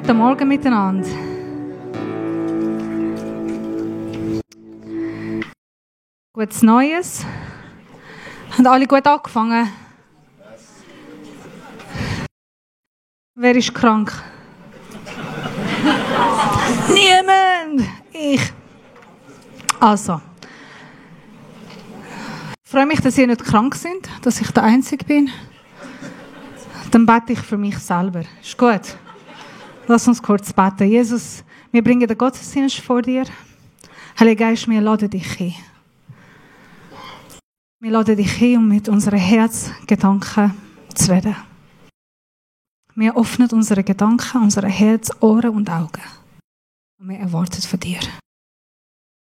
Guten Morgen miteinander. Gutes Neues. Haben alle gut angefangen? Wer ist krank? Niemand! Ich. Also. Ich freue mich, dass ihr nicht krank sind, dass ich der Einzige bin. Dann bete ich für mich selber. Ist gut. Lass uns kurz beten. Jesus, wir bringen den Gottesdienst vor dir. Heiliger Geist, wir laden dich ein. Wir laden dich ein, um mit unseren Herzgedanken zu reden. Wir öffnen unsere Gedanken, unsere Herz, Ohren und Augen. Und wir erwarten von dir.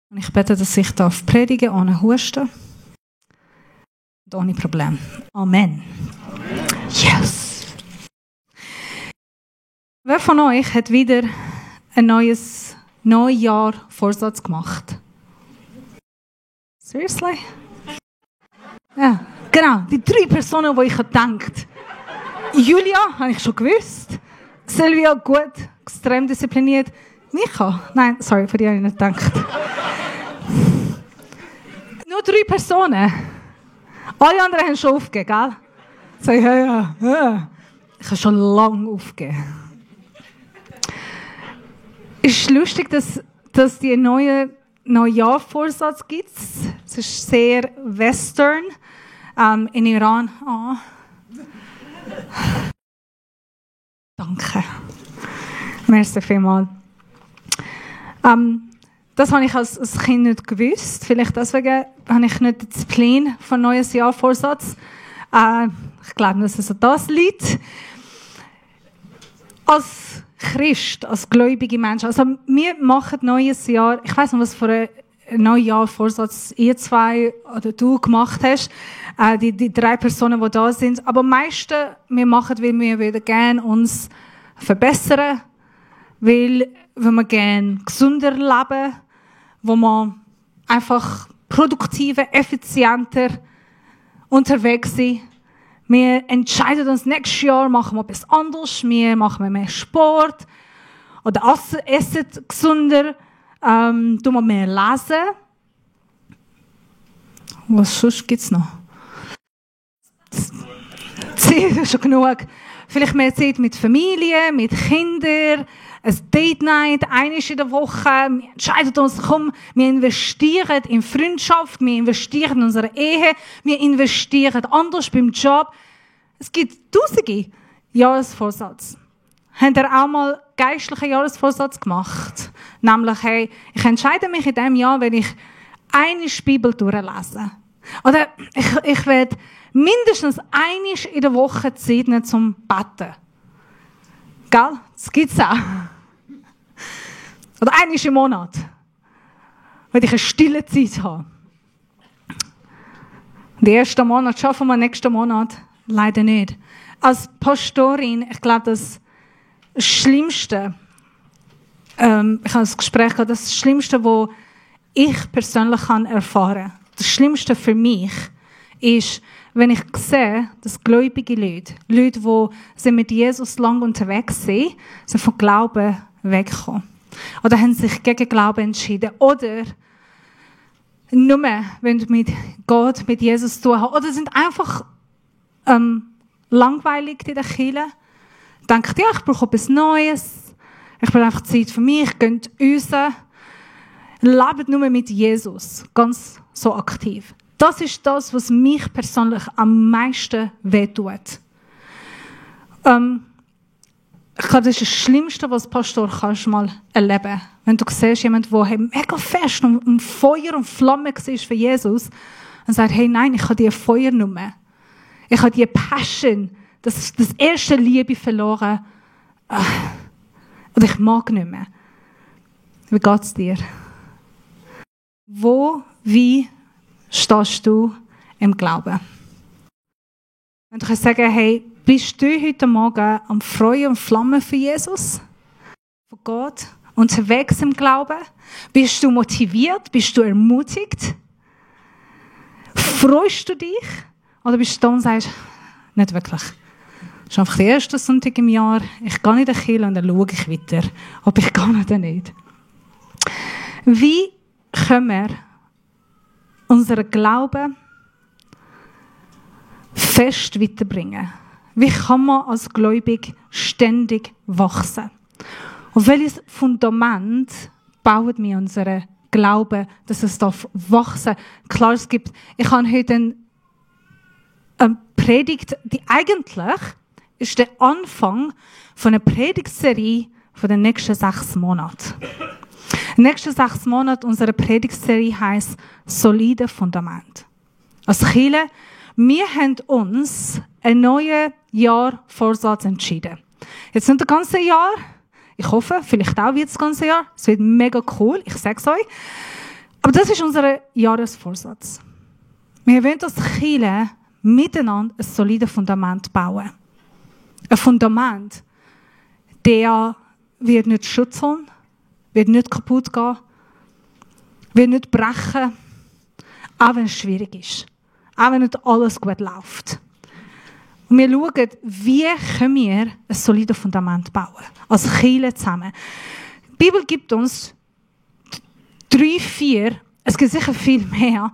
Und ich bete, dass ich predigen darf, ohne Husten und ohne Problem. Amen. Yes! Wer von euch hat wieder ein neues Neujahr-Vorsatz gemacht? Seriously? Ja, genau. Die 3 Personen, die ich gedacht habe. Julia, habe ich schon gewusst. Silvia, gut, extrem diszipliniert. Micha? Nein, sorry, für die habe ich nicht gedacht. Nur 3 Personen. Alle anderen haben schon aufgegeben, gell? So, ja. Ich habe schon lange aufgegeben. Es ist lustig, dass die neue Neujahr-Vorsatz gibt. Es ist sehr western. In Iran. Oh. Danke. Merci vielmals. Das habe ich als Kind nicht gewusst. Vielleicht deswegen habe ich nicht die Disziplin von neues Jahr-Vorsatz. Ich glaube, dass es an das liegt. Als Christ, als gläubige Menschen, also wir machen neues Jahr, ich weiss nicht, was für ein Neujahr-Vorsatz ihr 2 oder du gemacht hast, die 3 Personen, die da sind, aber am meisten, wir machen, weil wir wieder gerne uns verbessern, weil wir gerne gesünder leben, wo wir einfach produktiver, effizienter unterwegs sind. Wir entscheiden uns, nächstes Jahr machen wir etwas anderes, wir machen mehr Sport oder essen gesünder, tun wir mehr lesen. Was sonst gibt es noch? Zeit ist schon genug. Vielleicht mehr Zeit mit Familie, mit Kindern, ein Date Night, einmal in der Woche. Wir entscheiden uns, komm, wir investieren in Freundschaft, wir investieren in unsere Ehe, wir investieren anders beim Job. Es gibt tausende Jahresvorsätze. Habt ihr auch mal geistlichen Jahresvorsatz gemacht? Nämlich, hey, ich entscheide mich in diesem Jahr, wenn ich eine Bibel durchlese. Oder ich werde mindestens einmal in der Woche Zeit nehmen zum Beten. Gell? Das gibt es auch. Oder einmal im Monat. Wenn ich eine stille Zeit habe. Den ersten Monat schaffen wir, nächsten Monat leider nicht. Als Pastorin, ich glaube, das Schlimmste, ich habe ein Gespräch gehabt, das Schlimmste, was ich persönlich erfahren kann, das Schlimmste für mich, ist, wenn ich sehe, dass gläubige Leute, die mit Jesus lang unterwegs sind von Glauben wegkommen. Oder haben sich gegen Glauben entschieden. Oder nur, wenn du mit Gott, mit Jesus zu tun hast. Oder sind einfach langweilig in der Kirche. Denken, ja, ich brauche etwas Neues. Ich brauche einfach Zeit für mich. Geht raus. Lebt nur mit Jesus. Ganz so aktiv. Das ist das, was mich persönlich am meisten wehtut. Ich glaube, das ist das Schlimmste, was Pastor kannst mal erleben. Wenn du siehst, jemand, der mega fest und Feuer und Flamme war für Jesus und sagt, hey, nein, ich habe diese Feuernummer. Ich habe diese Passion, das erste Liebe verloren. Und ich mag nicht mehr. Wie geht es dir? Wie stehst du im Glauben? Und du kannst sagen, hey, bist du heute Morgen am Freuen und Flammen für Jesus? Von Gott? Unterwegs im Glauben? Bist du motiviert? Bist du ermutigt? Freust du dich? Oder bist du da und sagst, nicht wirklich? Das ist einfach der erste Sonntag im Jahr. Ich gehe in die Kirche und dann schaue ich weiter, ob ich gehe oder nicht. Wie können wir unseren Glauben fest weiterbringen? Wie kann man als Gläubig ständig wachsen? Auf welches Fundament bauen wir unseren Glauben, dass es wachsen darf? Klar, ich habe heute eine Predigt, die eigentlich ist der Anfang von einer Predigtserie für den nächsten 6 Monate. Die nächsten 6 Monate unserer Predigtserie heisst «Solide Fundament». Als Kirche, wir haben uns einen neuen Jahrvorsatz entschieden. Jetzt nicht das ganze Jahr. Ich hoffe, vielleicht auch wird das ganze Jahr. Es wird mega cool, ich sage es euch. Aber das ist unser Jahresvorsatz. Wir wollen als Kirche miteinander ein solides Fundament bauen. Ein Fundament, der wird nicht schütteln, wird nicht kaputt gehen, wird nicht brechen, auch wenn es schwierig ist, auch wenn nicht alles gut läuft. Und wir schauen, wie können wir ein solides Fundament bauen, als Kirche zusammen. Die Bibel gibt uns 3, 4, es gibt sicher viel mehr,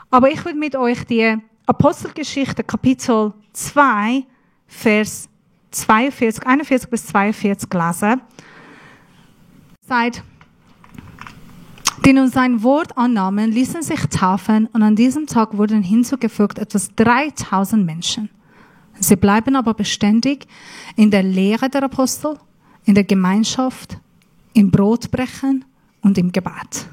aber ich will mit euch die Apostelgeschichte, Kapitel 2, Vers 41 bis 42 lesen. Sagt, die nun sein Wort annahmen, ließen sich taufen und an diesem Tag wurden hinzugefügt etwas 3000 Menschen. Sie bleiben aber beständig in der Lehre der Apostel, in der Gemeinschaft, im Brotbrechen und im Gebet.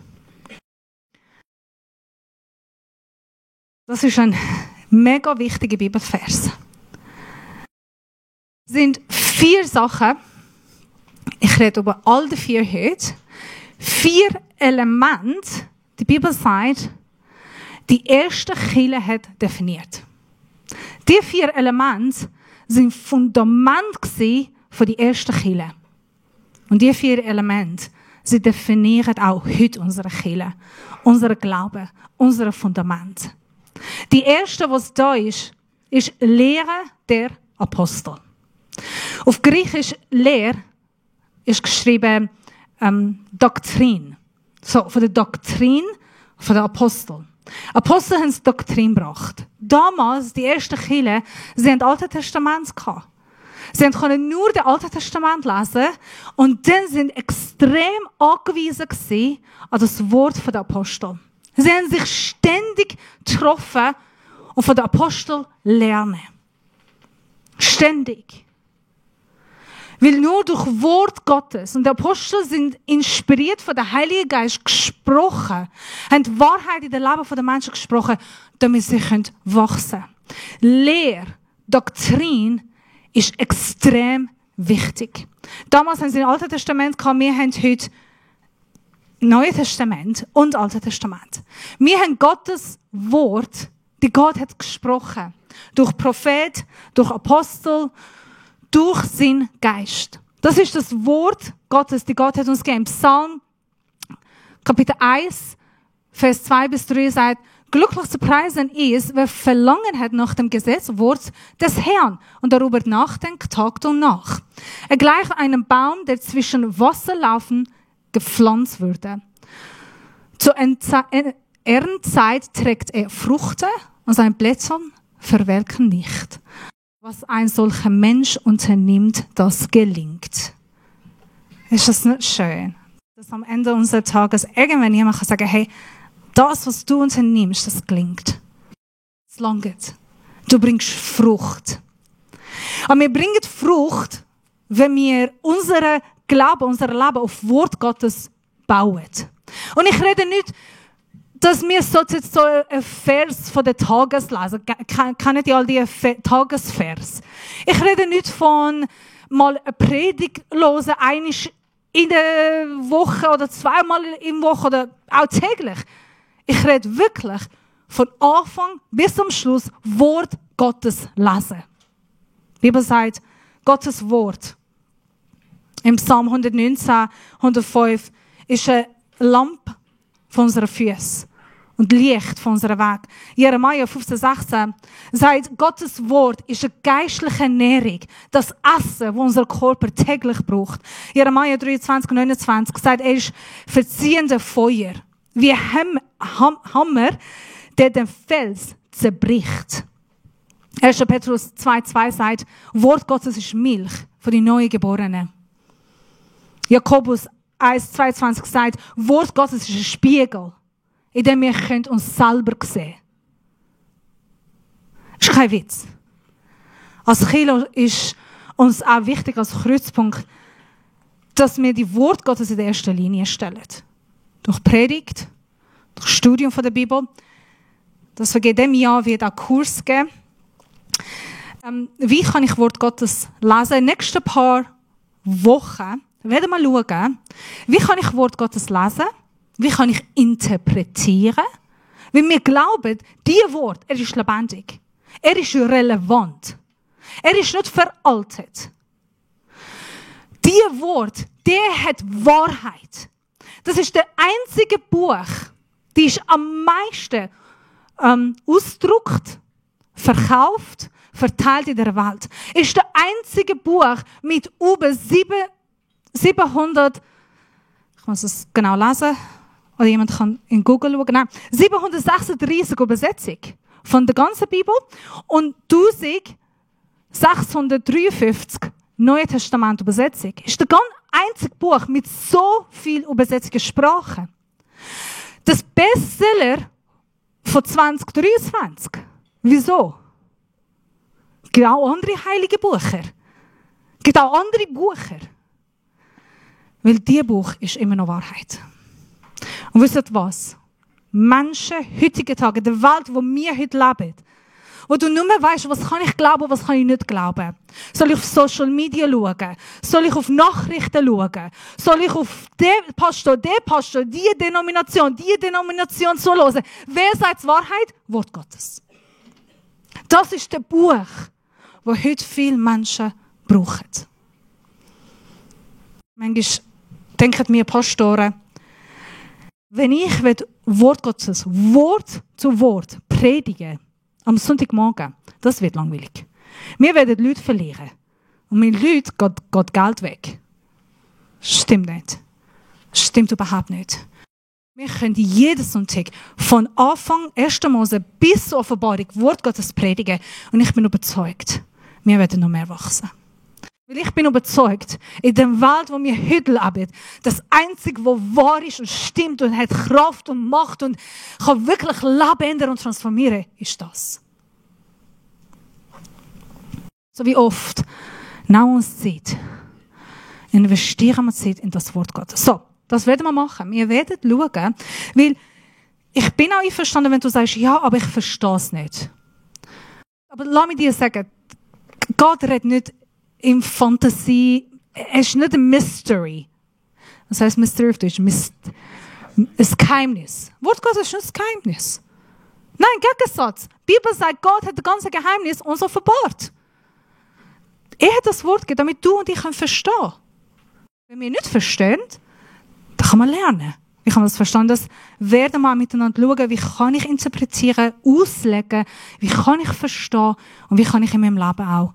Das ist ein mega wichtiger Bibelvers. Es sind 4 Sachen, ich rede über all die 4 heute, 4 Elemente, die Bibel sagt, die erste Kirche hat definiert. Die 4 Elemente sind Fundament für die erste Kirche. Und die 4 Elemente, sie definieren auch heute unsere Kirche, unseren Glauben, unser Fundament. Die erste, was da ist Lehre der Apostel. Auf Griechisch Lehre ist geschrieben Doktrin. So, von der Doktrin von der Apostel. Apostel haben die Doktrin gebracht. Damals, die ersten Kirchen, sie haben das Alte Testament gehabt. Sie konnten nur das Alte Testament lesen und dann sind extrem angewiesen gewesen an das Wort der Apostel. Sie haben sich ständig getroffen und von den Aposteln lernen. Ständig. Weil nur durch Wort Gottes und die Apostel sind inspiriert von der Heiligen Geist gesprochen, haben die Wahrheit in den Leben der Menschen gesprochen, damit sie wachsen können. Lehre, Doktrin ist extrem wichtig. Damals haben sie im Alten Testament gehabt, wir haben heute Neue Testament und Alte Testament. Wir haben Gottes Wort, die Gott hat gesprochen. Durch Prophet, durch Apostel, durch seinen Geist. Das ist das Wort Gottes, die Gott hat uns gegeben. Psalm, Kapitel 1, Vers 2 bis 3 sagt, glücklich zu preisen ist, wer Verlangen hat nach dem Gesetzwort des Herrn und darüber nachdenkt Tag und Nacht. Er gleicht einem Baum, der zwischen Wasserlaufen gepflanzt wurde. Zur Erntezeit trägt er Früchte und seine Blätter verwelken nicht. Was ein solcher Mensch unternimmt, das gelingt. Ist das nicht schön? Dass am Ende unseres Tages irgendwann jemand kann sagen, hey, das, was du unternimmst, das gelingt. Es langt. Du bringst Frucht. Aber wir bringen Frucht, wenn wir unsere Glauben, unser Leben auf Wort Gottes bauen. Und ich rede nicht, dass wir so ein Vers von den Tages lesen. Kennt ihr all die Tagesvers? Ich rede nicht von mal eine Predigt hören, einmal in der Woche oder 2-mal in der Woche oder auch täglich. Ich rede wirklich von Anfang bis zum Schluss Wort Gottes lesen. Die Bibel sagt, Gottes Wort im Psalm 119, 105 ist eine Lampe von unseren Füßen und Licht von unserem Weg. Jeremia 15,16 sagt, Gottes Wort ist eine geistliche Ernährung, das Essen, das unser Körper täglich braucht. Jeremia 23,29 sagt, er ist verziehende Feuer, wie ein Hammer, der den Fels zerbricht. 1. Petrus 2,2 sagt, Wort Gottes ist Milch für die Neugeborenen. Jakobus 1,22 sagt, Wort Gottes ist ein Spiegel, in dem wir uns selber sehen können. Das ist kein Witz. Als Kirche ist uns auch wichtig, als Kreuzpunkt, dass wir die Wort Gottes in der ersten Linie stellen. Durch Predigt, durch Studium von der Bibel. Dass wir in diesem Jahr wieder einen Kurs geben. Wie kann ich Wort Gottes lesen? In den nächsten paar Wochen werden wir schauen, wie kann ich Wort Gottes lesen? Wie kann ich interpretieren? Weil wir glauben, dieses Wort, er ist lebendig. Er ist relevant. Er ist nicht veraltet. Dieses Wort, der hat Wahrheit. Das ist der einzige Buch, die ist am meisten ausgedruckt, verkauft, verteilt in der Welt. Ist der einzige Buch mit über 700, ich muss es genau lesen, oder jemand kann in Google schauen, nein, 736 Übersetzungen von der ganzen Bibel und 1653 Neue Testament Übersetzung. Ist der ganz einzige Buch mit so viel Übersetzungen Sprachen. Das Bestseller von 2023. Wieso? Es gibt auch andere heilige Bücher. Es gibt auch andere Bücher. Weil dieses Buch ist immer noch Wahrheit. Und wisst ihr was? Menschen heutigen Tage, der Welt, wo wir heute leben, wo du nur mehr weißt, was kann ich glauben, was kann ich nicht glauben. Soll ich auf Social Media schauen? Soll ich auf Nachrichten schauen? Soll ich auf den Pastor, die Denomination so hören? Wer sagt Wahrheit? Wort Gottes. Das ist der Buch, wo heute viele Menschen brauchen. Manchmal denken mir Pastoren, wenn ich Wort Gottes, Wort zu Wort predigen, am Sonntagmorgen, das wird langweilig. Wir werden Leute verlieren. Und mit Leuten geht Geld weg. Stimmt nicht. Stimmt überhaupt nicht. Wir können jeden Sonntag von Anfang 1. Mose bis zur Offenbarung Wort Gottes predigen. Und ich bin überzeugt, wir werden noch mehr wachsen. Weil ich bin überzeugt, in der Welt, wo wir heute leben, das Einzige, was wahr ist und stimmt und hat Kraft und Macht und kann wirklich Leben ändern und transformieren, ist das. So wie oft, nehmen wir uns Zeit, investieren wir Zeit in das Wort Gottes. So, das werden wir machen. Wir werden schauen, weil ich bin auch einverstanden, wenn du sagst, ja, aber ich verstehe es nicht. Aber lass mich dir sagen, Gott redet nicht in Fantasie, es ist nicht ein Mystery. Was heißt Mystery auf Deutsch? Ein Geheimnis. Wort Gottes ist nicht ein Geheimnis. Nein, Gegensatz. Die Bibel sagt, Gott hat das ganze Geheimnis uns offenbart. Er hat das Wort gegeben, damit du und ich verstehen können. Wenn wir nicht verstehen, dann kann man lernen. Wie kann man das verstehen? Das werden wir miteinander schauen, wie kann ich interpretieren, auslegen, wie kann ich verstehen und wie kann ich in meinem Leben auch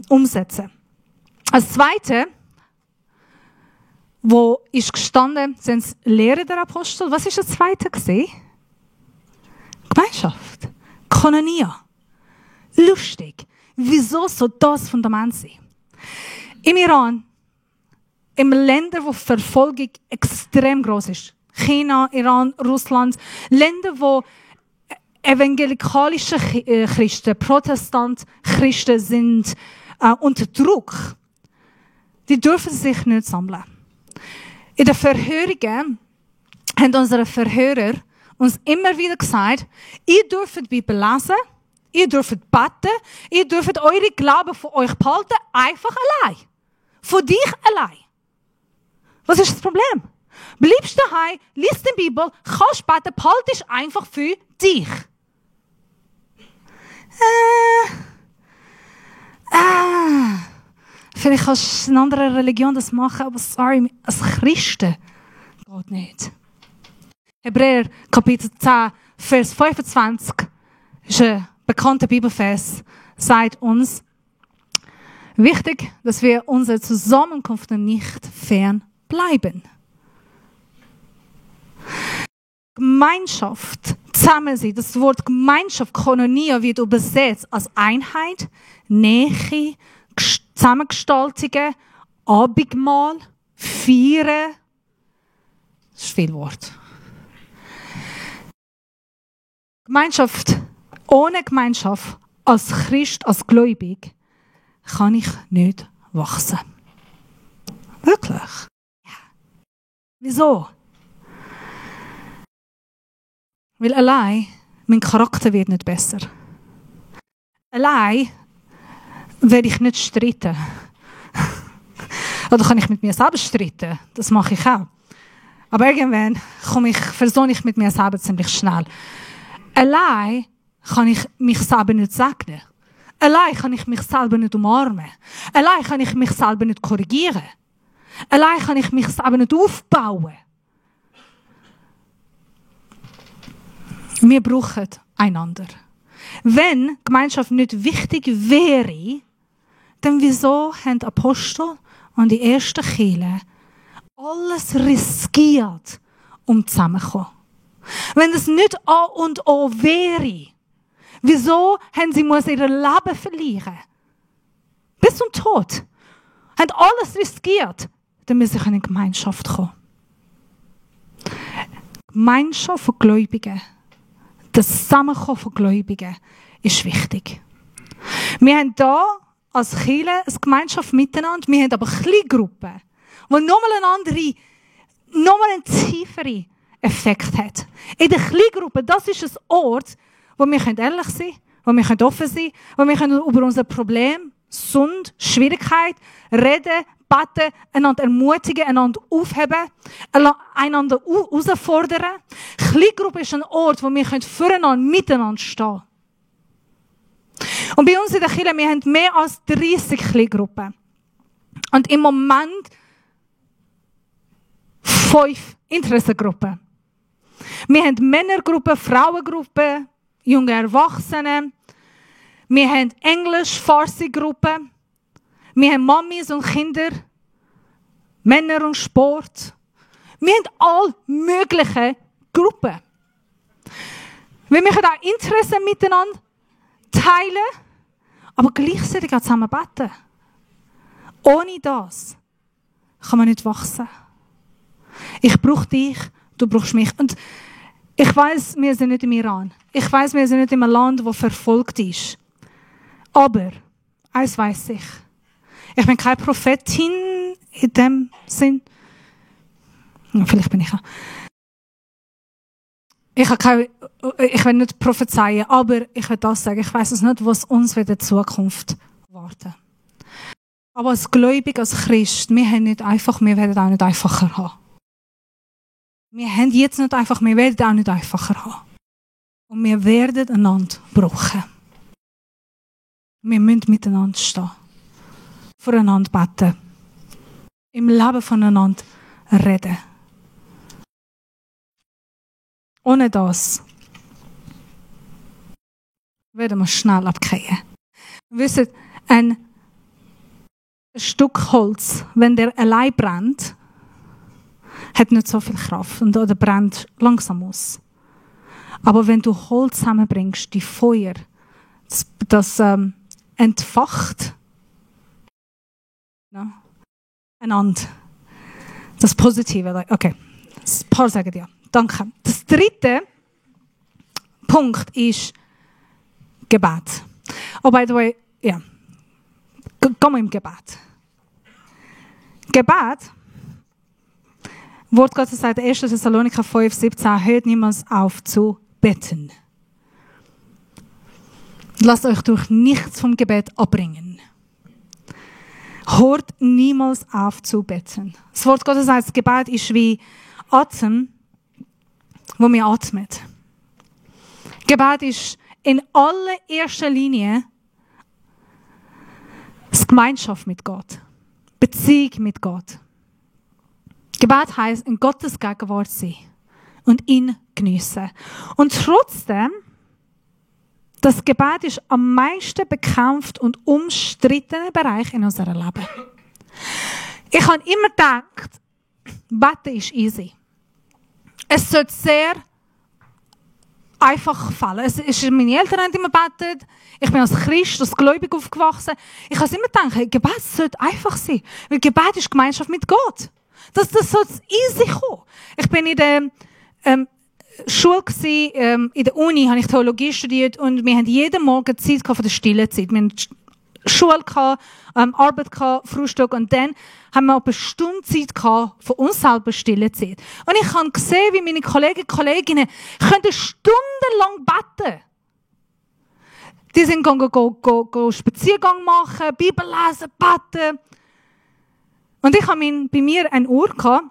umsetzen. Als Zweite, wo ist gestanden, sind es Lehre der Apostel. Was ist das Zweite gewesen? Gemeinschaft. Koinonia. Lustig. Wieso soll das Fundament sein? Im Iran, in Ländern, wo Verfolgung extrem groß ist, China, Iran, Russland, Länder, wo evangelikalische Christen, Protestant Christen sind unter Druck. Die dürfen sich nicht sammeln. In den Verhörungen haben unsere Verhörer uns immer wieder gesagt, ihr dürft die Bibel lesen, ihr dürft beten, ihr dürft eure Glauben von euch behalten, einfach allein. Von dich allein. Was ist das Problem? Bleibst daheim, liest die Bibel, kannst beten, behaltest einfach für dich. Vielleicht kannst du in einer anderen Religion das machen, aber sorry, als Christen geht nicht. Hebräer Kapitel 10, Vers 25, ist ein bekannter Bibelvers, sagt uns, wichtig, dass wir unserer Zusammenkunft nicht fern bleiben. Gemeinschaft, Zusammensein, das Wort Gemeinschaft, Koinonia, wird übersetzt als Einheit, Nähe, Zusammengestaltungen, Abendmahl, Feiern. Das ist viel Wort. Gemeinschaft, ohne Gemeinschaft, als Christ, als Gläubig, kann ich nicht wachsen. Wirklich? Ja. Wieso? Weil allein mein Charakter wird nicht besser. Allein werde ich nicht streiten. Oder kann ich mit mir selber streiten? Das mache ich auch. Aber irgendwann versöhne ich mit mir selber ziemlich schnell. Allein kann ich mich selber nicht segnen. Allein kann ich mich selber nicht umarmen. Allein kann ich mich selber nicht korrigieren. Allein kann ich mich selber nicht aufbauen. Wir brauchen einander. Wenn Gemeinschaft nicht wichtig wäre, dann wieso haben Apostel und die ersten Kirchen alles riskiert, um zusammenzukommen? Wenn es nicht A und O wäre, wieso haben sie ihr Leben verlieren? Bis zum Tod. Haben alles riskiert, damit sie in eine Gemeinschaft kommen. Gemeinschaft von Gläubigen. Das Zusammenkommen von Gläubigen ist wichtig. Wir haben hier als Kirche eine Gemeinschaft miteinander. Wir haben aber Kleingruppen, die nochmal einen tieferen Effekt hat. In der Kleingruppe, das ist ein Ort, wo wir ehrlich sein können, wo wir offen sein können, wo wir über unser Problem, Sünde, Schwierigkeit reden, beten, einander ermutigen, einander aufheben, einander herausfordern. Kleingruppe ist ein Ort, wo wir füreinander, miteinander stehen. Und bei uns in der Kirche, wir haben mehr als 30 Kleingruppen. Und im Moment 5 Interessengruppen. Wir haben Männergruppen, Frauengruppen, junge Erwachsene. Wir haben Englisch-Farsi-Gruppen. Wir haben Mamis und Kinder, Männer und Sport. Wir haben all mögliche Gruppen. Wir möchten auch Interessen miteinander teilen, aber gleichzeitig auch zusammen beten. Ohne das kann man nicht wachsen. Ich brauche dich, du brauchst mich. Und ich weiss, wir sind nicht im Iran. Ich weiss, wir sind nicht in einem Land, das verfolgt ist. Aber eins weiss ich. Ich bin keine Prophetin in dem Sinn. Ja, vielleicht bin ich auch. Ich will nicht prophezeien, aber ich will das sagen. Ich weiss es nicht, was uns in der Zukunft warten. Aber als Gläubig, als Christ, wir werden auch nicht einfacher haben. Wir haben jetzt nicht einfach, wir werden auch nicht einfacher haben. Und wir werden einander brauchen. Wir müssen miteinander stehen. Voreinander beten. Im Leben voneinander reden. Ohne das werden wir schnell abgehen. Wisst ihr, ein Stück Holz, wenn der allein brennt, hat nicht so viel Kraft oder brennt langsam aus. Aber wenn du Holz zusammenbringst, die Feuer, das entfacht einander. Das Positive. Okay, ein paar sagen ja. Danke. Das dritte Punkt ist Gebet. Oh, by the way, ja. Gehen wir im Gebet. Gebet, Wort Gottes sagt 1. Thessalonicher 5,17, hört niemals auf zu beten. Lasst euch durch nichts vom Gebet abbringen. Hört niemals auf zu beten. Das Wort Gottes sagt, das Gebet ist wie Atem, wo wir atmen. Gebet ist in allererster Linie das Gemeinschaft mit Gott. Beziehung mit Gott. Gebet heisst, in Gottes Gegenwart sein. und ihn geniessen. Und trotzdem, das Gebet ist am meisten bekämpft und umstrittene Bereich in unserem Leben. Ich habe immer gedacht, Beten ist easy. Es sollte sehr einfach fallen. Meine Eltern haben immer gebetet. Ich bin als Christ, als Gläubig aufgewachsen. Ich habe immer gedacht, Gebet sollte einfach sein. Weil Gebet ist Gemeinschaft mit Gott. Das sollte easy kommen. Ich bin in der Schule gewesen, in der Uni habe ich Theologie studiert und wir haben jeden Morgen Zeit für die stille Zeit. Wir hatten Schule, Arbeit, Frühstück und dann haben wir eine Stunde Zeit für uns selber stille Zeit. Und ich habe gesehen, wie meine Kollegen und Kolleginnen stundenlang beten. Die sind go Spaziergang machen, Bibel lesen, beten. Und ich habe bei mir eine Uhr gehabt,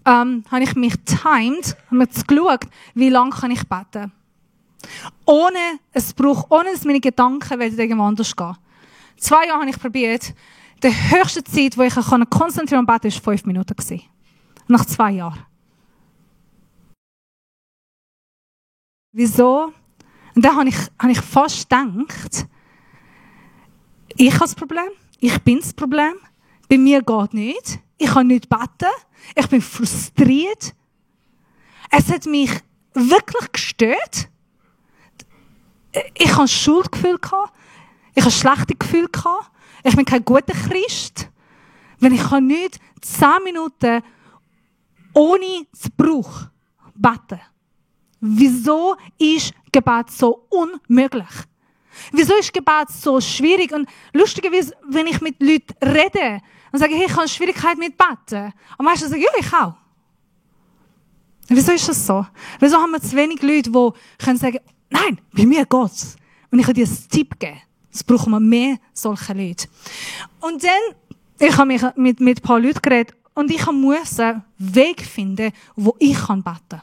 habe ich mich timed, habe mir geschaut, wie lange kann ich beten. Ohne dass meine Gedanken irgendwo anders gehen. 2 Jahre habe ich probiert. Die höchste Zeit, wo ich konzentrieren und beten, war 5 Minuten. Nach 2 Jahren. Wieso? Und dann habe ich fast gedacht, ich habe das Problem, ich bin das Problem, bei mir geht nicht, ich kann nicht beten, ich bin frustriert. Es hat mich wirklich gestört. Ich hatte Schuldgefühl, ich hatte schlechte Gefühle, ich bin kein guter Christ, wenn ich nicht 10 Minuten ohne Gebrauch beten. Wieso ist Gebet so unmöglich? Wieso ist Gebet so schwierig? Und lustigerweise, wenn ich mit Leuten rede und sage, hey, ich habe Schwierigkeiten mit Beten, und meistens sagen, ja, ich auch. Wieso ist das so? Wieso haben wir zu wenig Leute, die können sagen, nein, bei mir geht's. Und ich kann dir einen Tipp geben. Es brauchen wir mehr solche Leute. Und dann, ich habe mich mit ein paar Leuten geredet und ich musste einen Weg finden, wo ich beten kann.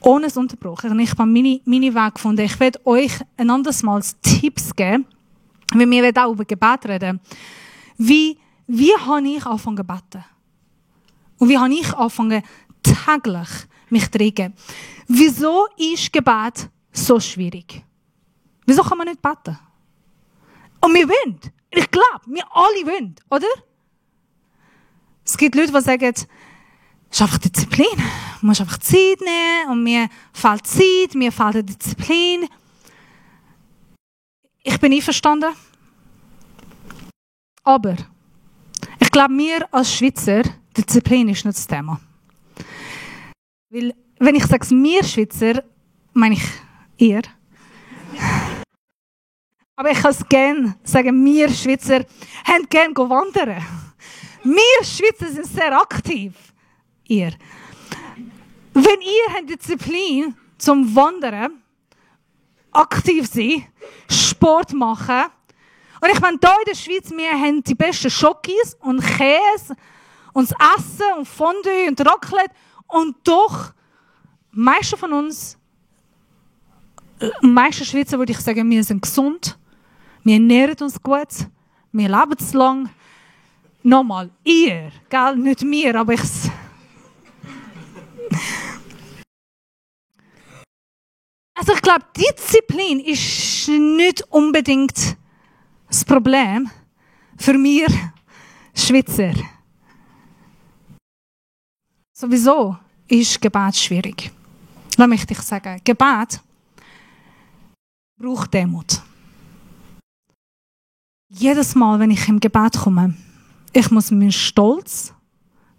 Ohne es unterbrochen. Und ich habe meine Weg gefunden. Ich werde euch ein anderes Mal Tipps geben, weil wir auch über Gebet reden. Wie habe ich angefangen zu beten? Und wie habe ich angefangen, täglich mich zu regen? Wieso ist Gebet so schwierig? Wieso kann man nicht beten? Und wir wollen. Ich glaube, wir alle wollen, oder? Es gibt Leute, die sagen, es ist einfach Disziplin. Du musst einfach Zeit nehmen und mir fehlt Zeit, mir fehlt Disziplin. Ich bin einverstanden. Aber ich glaube, wir als Schweizer, Disziplin ist nicht das Thema. Weil, wenn ich sage, wir Schweizer, meine ich ihr. Aber ich kann es gerne sagen, wir Schweizer haben gerne wandern. Wir Schweizer sind sehr aktiv. Ihr. Wenn ihr habt Disziplin zum Wandern, aktiv sein, Sport machen, und ich meine, hier in der Schweiz, wir haben die besten Schokis und Käse und das Essen und Fondue und Raclette, und doch, die meisten von uns, die meisten Schweizer würde ich sagen, wir sind gesund, wir ernähren uns gut, wir leben zu lang. Nochmal, ihr, gell? Nicht mir, aber Also ich glaube, Disziplin ist nicht unbedingt das Problem für wir Schweizer. Sowieso ist Gebet schwierig. Lass mich dich sagen, Gebet braucht Demut. Jedes Mal, wenn ich im Gebet komme, ich muss meinen Stolz,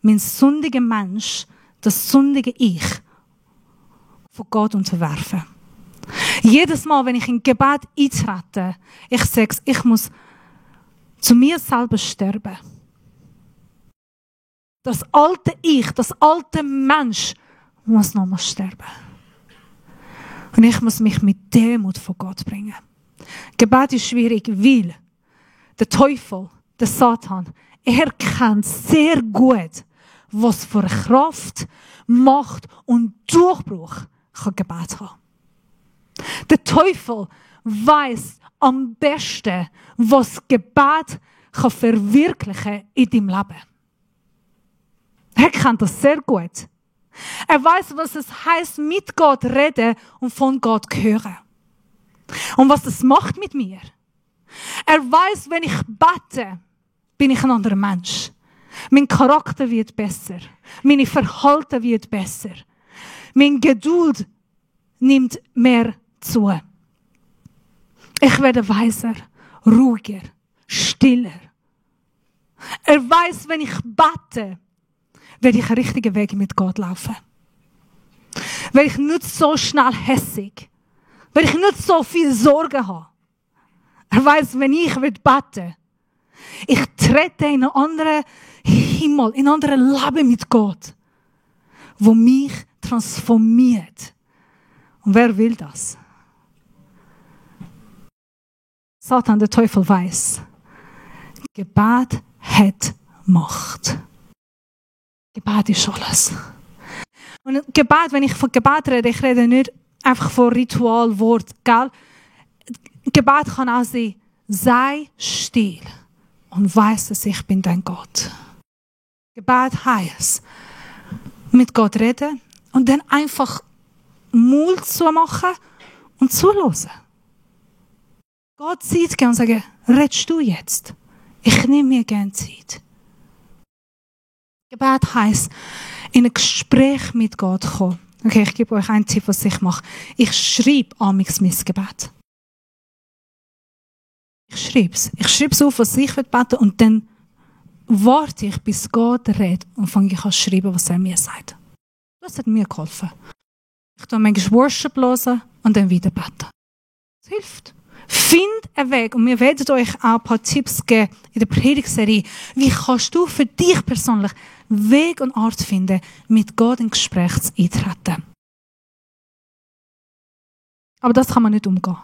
mein sündiger Mensch, das sündige Ich von Gott unterwerfen. Jedes Mal, wenn ich in Gebet eintrete, ich sage, ich muss zu mir selber sterben. Das alte Ich, das alte Mensch muss nochmal sterben. Und ich muss mich mit Demut vor Gott bringen. Gebet ist schwierig, weil der Teufel, der Satan, er kennt sehr gut, was für Kraft, Macht und Durchbruch kann Gebet haben. Der Teufel weiß am besten, was Gebet kann verwirklichen in deinem Leben. Er kennt das sehr gut. Er weiß, was es heißt, mit Gott reden und von Gott hören. Und was das macht mit mir. Er weiß, wenn ich bete, bin ich ein anderer Mensch. Mein Charakter wird besser. Meine Verhalten wird besser. Meine Geduld nimmt mehr zu. Ich werde weiser, ruhiger, stiller. Er weiß, wenn ich bete, werde ich einen richtigen Weg mit Gott laufen. Werde ich nicht so schnell hässig. Werde ich nicht so viel Sorgen haben. Er weiß, wenn ich bete, ich trete in einen anderen Himmel, in ein anderes Leben mit Gott, wo mich transformiert. Und wer will das? Satan, der Teufel, weiß, Gebet hat Macht. Gebet ist alles. Und Gebet, wenn ich von Gebet rede, ich rede nicht einfach von Ritualwort, gell? Gebet kann auch sein, sei still und weiss, dass ich bin dein Gott. Gebet heisst, mit Gott reden und dann einfach Mund zu machen und zuhören. Gott Zeit geben und sagen, redest du jetzt? Ich nehme mir gerne Zeit. Gebet heisst, in ein Gespräch mit Gott kommen. Okay, ich gebe euch einen Tipp, was ich mache. Ich schreibe amigs mein Gebet. Ich schreibe es auf, was ich beten will, und dann warte ich, bis Gott redet und fange ich an zu schreiben, was er mir sagt. Das hat mir geholfen. Ich tue manchmal Worship hören und dann wieder beten. Das hilft. Find einen Weg, und wir werden euch auch ein paar Tipps geben in der Predigtserie. Wie kannst du für dich persönlich Weg und Art finden, mit Gott in Gespräch eintreten? Aber das kann man nicht umgehen.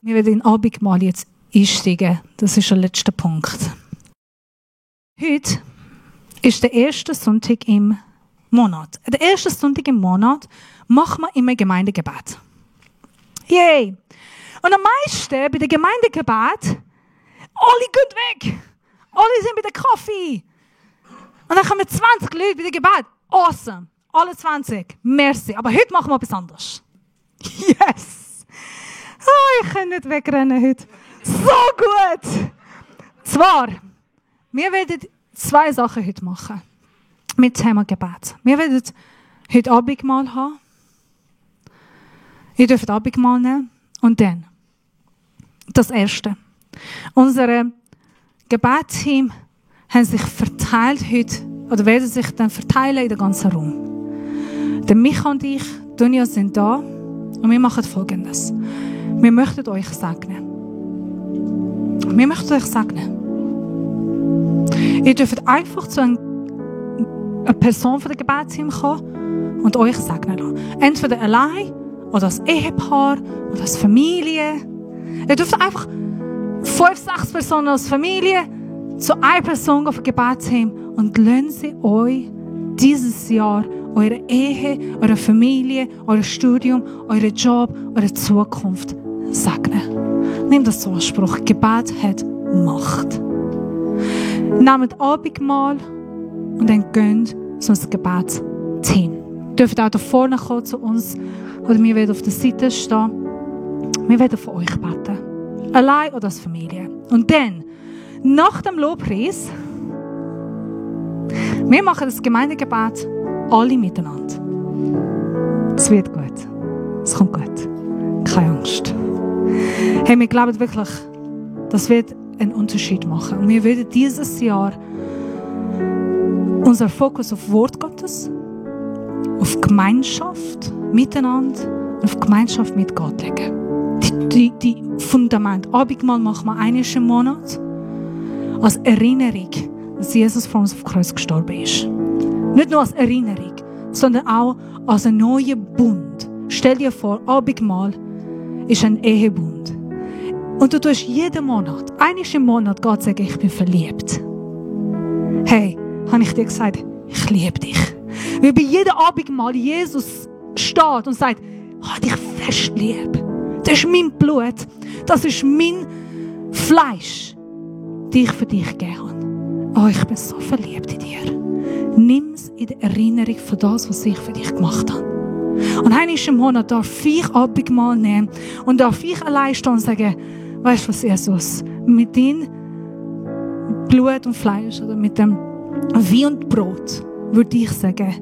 Wir werden in Abendmahl jetzt einsteigen. Das ist der letzte Punkt. Heute ist der erste Sonntag im Monat. Der erste Sonntag im Monat machen wir immer Gemeindegebet. Yay! Und am meisten bei den Gemeindegebet, alle gehen weg. Alle sind bei der Kaffee. Und dann kommen 20 Leute bei dem Gebet. Awesome. Alle 20. Merci. Aber heute machen wir etwas anderes. Yes! Oh, ich kann nicht wegrennen heute. So gut! Zwar, wir werden 2 Sachen heute machen. Mit Thema Gebet. Wir werden heute Abendmahl haben. Ihr dürft Abendmahl nehmen. Und dann, das Erste. Unsere Gebetsteam haben sich verteilt heute, oder werden sich dann verteilen in den ganzen Raum. Der Micha und ich, Dunja, sind da, und wir machen Folgendes. Wir möchten euch segnen. Wir möchten euch segnen. Ihr dürft einfach zu einer Person von der Gebetsteam kommen und euch segnen lassen. Entweder allein, oder als Ehepaar, oder als Familie. Ihr dürft einfach 5, 6 Personen als Familie zu einer Person auf Gebetsteam und lassen sie euch dieses Jahr eure Ehe, eure Familie, euer Studium, euren Job, eure Zukunft segnen. Nehmt das so als Spruch. Gebet hat Macht. Nehmt Abendmahl und dann geht zu unserem Gebetsteam. Ihr dürft auch da vorne kommen zu uns, oder wir werden auf der Seite stehen. Wir werden für euch beten. Allein oder als Familie. Und dann, nach dem Lobpreis, wir machen das Gemeindegebet alle miteinander. Es wird gut. Es kommt gut. Keine Angst. Hey, wir glauben wirklich, das wird einen Unterschied machen. Und wir werden dieses Jahr unser Fokus auf Wort Gottes, auf Gemeinschaft miteinander und auf Gemeinschaft mit Gott legen. Die Fundament. Abendmahl machen wir einmal im Monat als Erinnerung, dass Jesus für uns auf dem Kreuz gestorben ist. Nicht nur als Erinnerung, sondern auch als ein neuer Bund. Stell dir vor, Abendmahl ist ein Ehebund. Und du tust jeden Monat, einmal im Monat, Gott sagen, ich bin verliebt. Hey, habe ich dir gesagt, ich liebe dich. Weil bei jedem Abendmahl Jesus steht und sagt, ich habe dich fest lieb. Das ist mein Blut, das ist mein Fleisch, die ich für dich gegeben habe. Oh, ich bin so verliebt in dir. Nimm es in der Erinnerung von das, was ich für dich gemacht habe. Und einmal im Monat darf ich Abendmahl nehmen und darf ich allein stehen und sagen, weißt du was, Jesus, mit deinem Blut und Fleisch oder mit dem Wein und Brot würde ich sagen,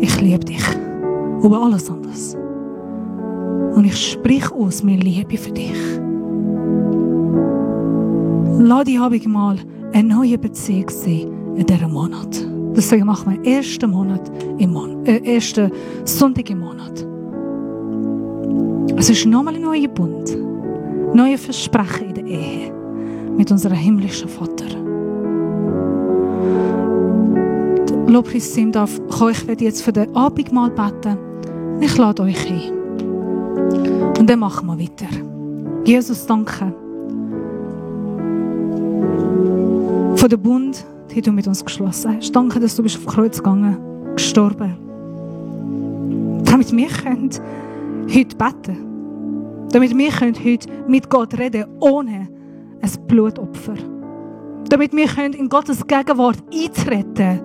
ich liebe dich über alles anderes. Und ich sprich aus meine Liebe für dich. Lass die Abendmahl eine neue Beziehung sein in diesem Monat. Deswegen machen wir ersten Sonntag im Monat. Es ist nochmal ein neuer Bund, neue Versprechen in der Ehe mit unserem himmlischen Vater. Lobpreisteam darf, ich werde jetzt für den Abendmahl beten. Ich lade euch ein. Und dann machen wir weiter. Jesus, danke für den Bund, den du mit uns geschlossen hast. Danke, dass du bist auf Kreuz gegangen, gestorben. Damit wir heute beten können. Damit wir heute mit Gott reden ohne ein Blutopfer. Damit wir in Gottes Gegenwart eintreten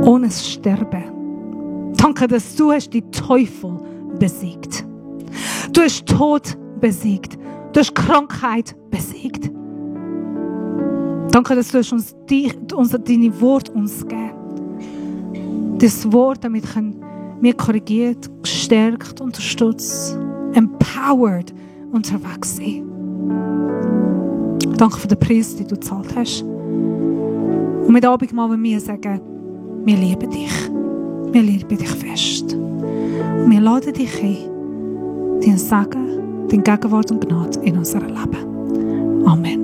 ohne das Sterben. Danke, dass du hast die Teufel besiegt. Du hast Tod besiegt. Du hast Krankheit besiegt. Danke, dass du uns deine Worte uns gegeben. Das Wort, damit wir korrigiert, gestärkt, unterstützt, empowered unterwegs sein. Danke für den Preis, den du gezahlt hast. Und mit Abendmahl, wenn wir sagen, wir lieben dich. Wir lieben dich fest. Und wir laden dich ein, dein Segen, deine Gegenwart und Gnade in unserem Leben. Amen.